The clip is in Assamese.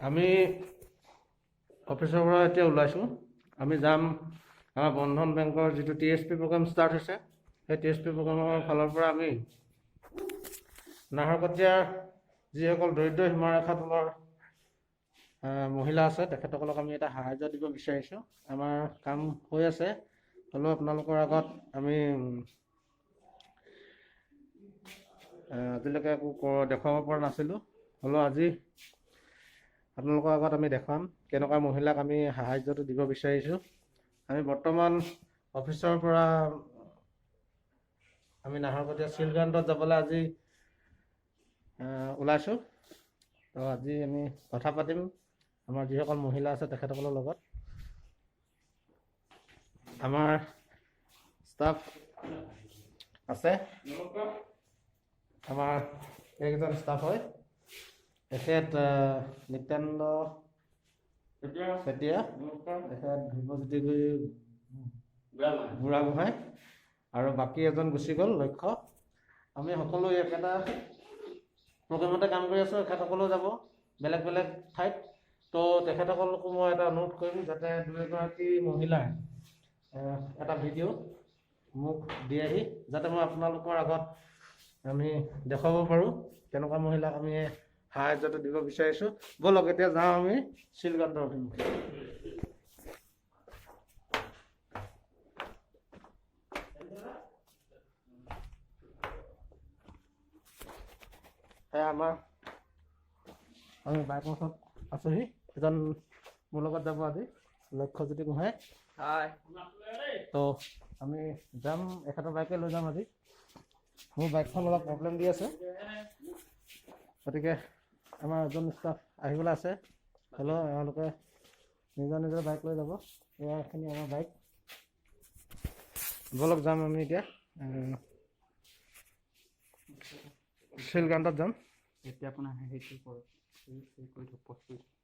আমি অফিচৰ পৰা এতিয়া ওলাইছোঁ। আমি যাম আমাৰ বন্ধন বেংকৰ যিটো TSP programme start হৈছে, সেই TSP প্ৰগ্ৰামৰ ফালৰ পৰা আমি নাহৰকটীয়াৰ যিসকল দৰিদ্ৰ সীমাৰেখা তলৰ মহিলা আছে, তেখেতসকলক আমি এটা সাহাৰ্য দিব বিচাৰিছোঁ। আমাৰ কাম হৈ আছে, হ'লেও আপোনালোকৰ আগত আমি আজিলৈকে একো দেখুৱাব পৰা নাছিলোঁ। হ'লেও আজি আপোনালোকৰ আগত আমি দেখুৱাম কেনেকুৱা মহিলাক আমি সাহাৰ্যটো দিব বিচাৰিছোঁ। আমি বৰ্তমান অফিচৰ পৰা আমি নাহৰকটীয়া চিলগ্ৰাণ্টত যাবলৈ আজি ওলাইছোঁ। তো আজি আমি কথা পাতিম আমাৰ যিসকল মহিলা আছে তেখেতসকলৰ লগত। আমাৰ ষ্টাফ আছে, আমাৰ এইকেইজন ষ্টাফ হয়। তেখেত নিত্যানন্দ চেতিয়া, তেখেত ধ্ৰুৱজ্যোতি বুঢ়াগোহাঁই, আৰু বাকী এজন গুচি গ'ল লক্ষ্য। আমি সকলো একেটা প্ৰগ্ৰেমতে কাম কৰি আছোঁ। এখেতসকলেও যাব বেলেগ বেলেগ ঠাইত। তো তেখেতসকলকো মই এটা অনুৰোধ কৰিম যাতে দুই এগৰাকী মহিলাৰ এটা ভিডিঅ' মোক দিয়েহি, যাতে মই আপোনালোকৰ আগত আমি দেখুৱাব পাৰোঁ কেনেকুৱা মহিলাক আমি সাহাৰ্যটো দিব বিচাৰিছোঁ। ব'লক এতিয়া যাওঁ আমি শিলকান্তৰ অভিমুখে। এয়া আমি বাইকৰ ওচৰত আছোহি। এজন মোৰ লগত যাব আজি, লক্ষ্যজ্যোতি গোহাঁই। হাই। তো আমি যাম, এখেতৰ বাইকে লৈ যাম আজি। মোৰ বাইকখন অলপ প্ৰব্লেম দি আছে, গতিকে আমাৰ এজন ষ্টাফ আহিবলৈ আছে। হ'লেও এওঁলোকে নিজৰ নিজৰ বাইক লৈ যাব। এয়াখিনি আমাৰ বাইক। ব'লক যাম আমি এতিয়া শিলকান্তত যাম। এতিয়া আপোনাৰ হেৰিটো কৰক, কৰি থওক, পষ্ট কৰি থওক।